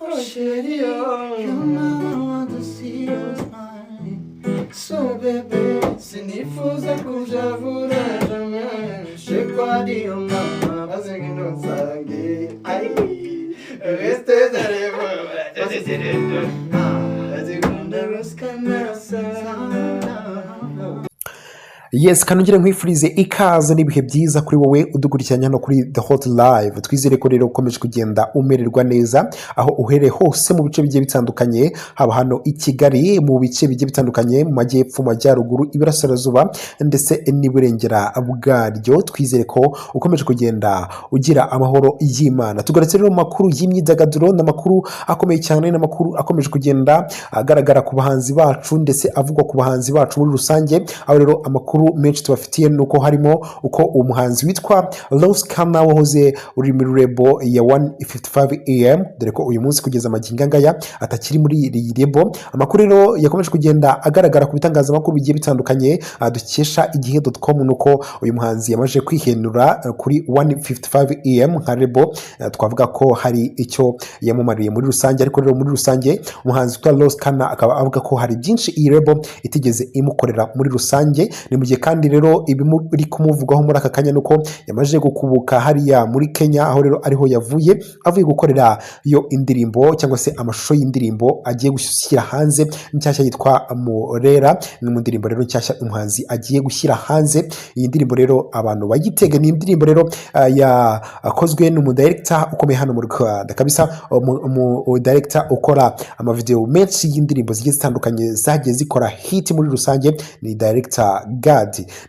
Oh, chérie, oh. Your mama want to see you smile. So baby, sinifuza kujavura jamais. Je crois dire mama, maze ngwino nsange. Ay, reste dans les bras. Azikunda ruskana sana. Yes, kanongere nkwifurize ikaze n'ibihe byiza kuri wowe udukurikiranye hano kuri The Hot Live. Twizere ko rero ukomeje kugenda umererwa neza aho uhereye hose mu bice bigiye bitandukanye, haba hano i Kigali, mu bice bigiye bitandukanye, mu majyepfo, mu majyaruguru, iburasirazuba ndetse n'iburengera bwaryo. Twizere ko ukomeje kugenda ugira amahoro y'Imana. Tugarutse rero mu makuru y'imyidagaduro n'amakuru akomeye cyane, n'amakuru akomeje kugenda agaragara ku bahanzi bacu ndetse avugwa ku bahanzi bacu muri rusange. Aho rero amakuru menshi tubafitiye ni uko harimo uko umuhanzi witwa Ross Kana wahoze uri muri label ya 155 AM, dore ko uyu munsi kugeza amagingo angaya atakiri muri iyi label. Amakuru rero yakomeje kugenda agaragara ku bitangazamakuru bigiye bitandukanye dukesha igihe.com ni uko uyu muhanzi yamaze kwihenura kuri 155 AM nka label. Twavuga ko hari icyo yamumariye muri rusange, ariko rero muri rusange umuhanzi witwa Ross Kana akaba avuga ko hari byinshi iyi label itigeze imukorera muri rusange. Ni mu gihe kandi rero ibiri kumuvugwaho muri aka kanya nuko yamaze gukubuka hariya muri Kenya, aho rero ariho yavuye avuye gukorera yo indirimbo cyangwa se amashusho y'indirimbo agiye gushyira hanze nshyashya yitwa Murera. Ni mu ndirimbo rero nshyashya umuhanzi agiye gushyira hanze. Iyi ndirimbo rero abantu bayitege. Ni indirimbo rero yakozwe n'umudirector ukomeye hano mu Rwanda kabisa, umudirector ukora amavideo menshi y'indirimbo zigiye zitandukanye zagiye zikora hit muri rusange, ni director Gad.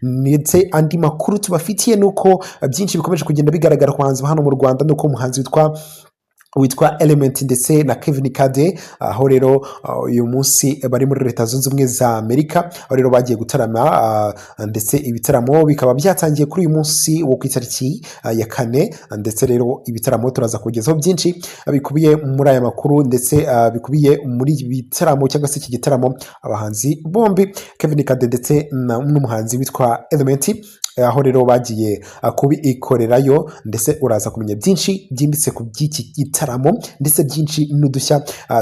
Ndetse andi makuru tubafitiye ni uko byinshi bikomeje kugenda bigaragara ku bahanzi ba hano mu Rwanda, ni uko umuhanzi witwa Element ndetse na Kevin Kade, aho rero uyu munsi bari muri Leta Zunze Ubumwe za Amerika, aho rero bagiye gutarama, ndetse ibitaramo bikaba byatangiye kuri uyu munsi wo ku itariki ya 4. Ndetse rero ibitaramo turaza kugezaho byinshi bikubiye muri aya makuru, ndetse bikubiye muri ibi bitaramo cyangwa se iki gitaramo abahanzi bombi Kevin Kade ndetse n'umuhanzi witwa Element, aho rero bagiye kubikorerayo. Ndetse uraza kumenya byinshi byimbitse ku by'iki gitaramo, ndetse byinshi n'udushya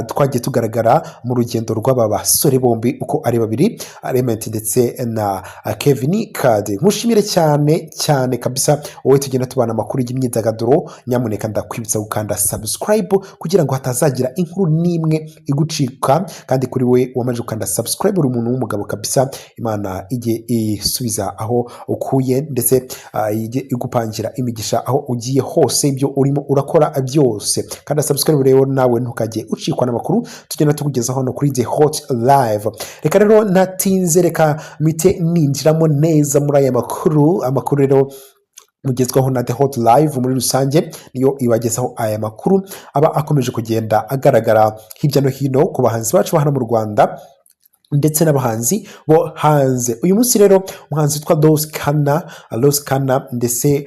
twagiye tugaragara mu rugendo rw'aba basore bombi uko ari babiri, Element ndetse na Kevin Kade. Nkushimire cyane cyane kabisa wowe tugenda tubana amakuru y'imyidagaduro. Nyamuneka ndakwibutsa gukanda subscribe kugira ngo hatazagira inkuru n'imwe igucika. Kandi kuri we wamaze gukanda subscribe, uri umuntu w'umugabo kabisa. Imana ijye isubiza aho ukuye, ndetse ijye igupangira imigisha aho ugiye hose, ibyo urimo urakora byose. Kandi subscribe rero nawe ntukajye ucikwa n'amakuru tugenda tukugezaho hano kuri The Hot Live. Reka rero ntatinze, reka mpite ninjiramo neza muri aya makuru. Amakuru rero mugezwaho na The Hot Live muri rusange, niyo ibagezaho aya makuru aba akomeje kugenda agaragara hirya no hino ku bahanzi bacu ba hano mu Rwanda ndetse n'abahanzi bo hanze. Uyu munsi rero umuhanzi witwa Ross Kana, Ross Kana ndetse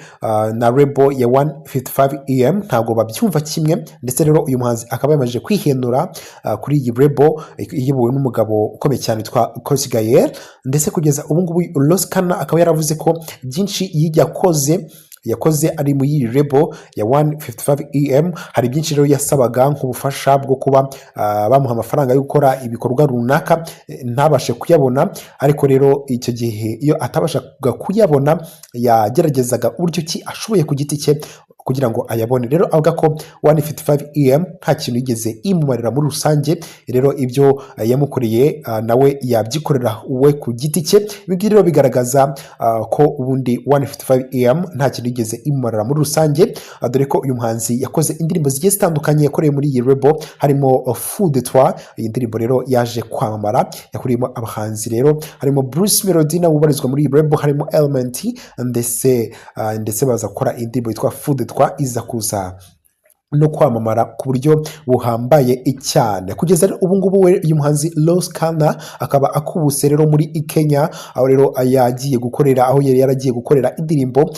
na label ya 155 AM ntabwo babyumva kimwe. Ndetse rero uyu muhanzi akaba yamaze kwihenura kuri iyi label iyobowe n'umugabo ukomeye cyane witwa Coach Gael. Ndetse kugeza ubu ngubu Ross Kana akaba yaravuze ko byinshi yakoze ari muri iyi label ya 155 AM, hari byinshi rero yasabaga nk'ubufasha bwo kuba bamuha amafaranga yo gukora ibikorwa runaka, ntabashe kuyabona. Ariko rero icyo gihe iyo atabashaga kuyabona, yageragezaga uburyo ki ashoboye ku giti cye kugira ngo ayabone. Rero avuga ko 155 AM nta kintu yigeze imumarira muri rusange. Rero ibyo yamukoreye nawe yabyikorera we ku giti cye. Ibi ngibi rero bigaragaza ko ubundi 155 AM nta kintu yigeze imumarira muri rusange, dore ko uyu muhanzi yakoze indirimbo zigiye zitandukanye yakoreye muri iyi label, harimo Fou de Toi. Iyi ndirimbo rero yaje kwamamara, yakoreyemo abahanzi rero harimo Bruce Melody nawe ubarizwa muri iyi label, harimo Element, ndetse baza gukora indirimbo yitwa Fou de Toi, iza kuza no kwamamara ku buryo buhambaye cyane. Kugeza rero ubu ngubu we uyu muhanzi Ross Kana akaba akubuse rero muri Kenya, aho rero yagiye gukorera, aho yari yaragiye gukorera indirimbo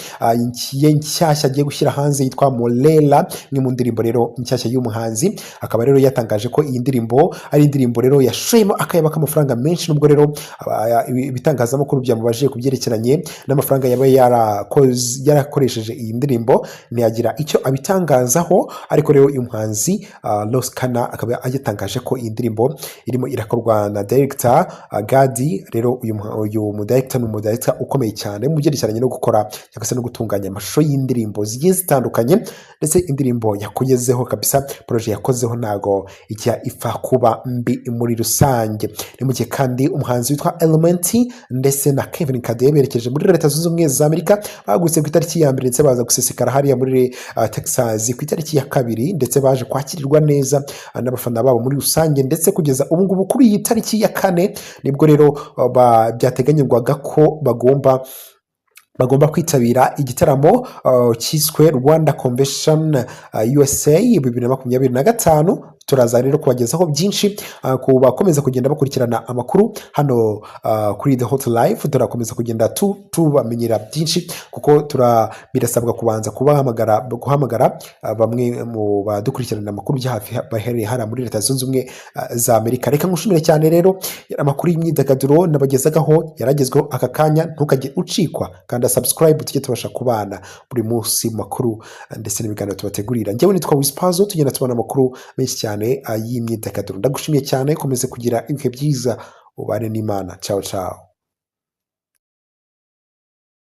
ye nshyashya agiye gushyira hanze yitwa Molela. Imwe mu ndirimbo rero nshyashya y'umuhanzi, akaba rero yatangaje ko iyi ndirimbo ari indirimbo rero yashoyemo akayabo k'amafaranga menshi, nubwo rero ibitangazamakuru byamubajije ku byerekeranye n'amafaranga yaba yarakoresheje iyi ndirimbo ntiyagira icyo abitangazaho. Ariko rero uyu muhanzi Ross Kana akaba yatangaje ko iyi ndirimbo irimo irakorwa na director Gadi. Rero uyu mu director ni umu director ukomeye cyane mu byerekeranye no gukora cyangwa se no gutunganya amashusho y'indirimbo zigiye zitandukanye, ndetse indirimbo yakugezeho kabisa, projet yakozeho ntago ijya ipfa kuba mbi muri rusange. Ni mu gihe kandi umuhanzi witwa Element ndetse na Kevin Kade berekeje muri Leta Zunze Ubumwe za Amerika, bahagurutse ku itariki ya 1 ndetse baza gusesekara hariya muri Texas ku itariki ya 2, ndetse baje kwakirirwa neza n'abafana babo muri rusange. Ndetse kugeza ubu ngubu kuri iyi tariki ya 4 nibwo rero byateganyirwaga ko bagomba kwitabira igitaramo cyiswe Rwanda Convention USA 2025. Turaza rero kubagezaho byinshi ku bakomeza kugenda bakurikirana amakuru hano kuri The Hot Life. Turakomeza kugenda tubamenyera byinshi kuko birasabwa kubanza kubahamagara, guhamagara bamwe mu badukurikirana amakuru bya hafi baherereye hariya muri Leta Zunze Ubumwe za Amerika. Reka ngushimire cyane rero, amakuru y'imyidagaduro nabagezagaho yaragezweho aka kanya. Ntukajye ucikwa, kanda subscribe tujye tubasha kubana buri munsi mu makuru ndetse n'ibiganiro tubategurira. Njyewe nitwa Wispazo, tugenda tubona amakuru menshi cyane y'imyidagaduro. Ndagushimiye cyane, komeze kugira ibihe byiza, ubane n'Imana. Ciao ciao.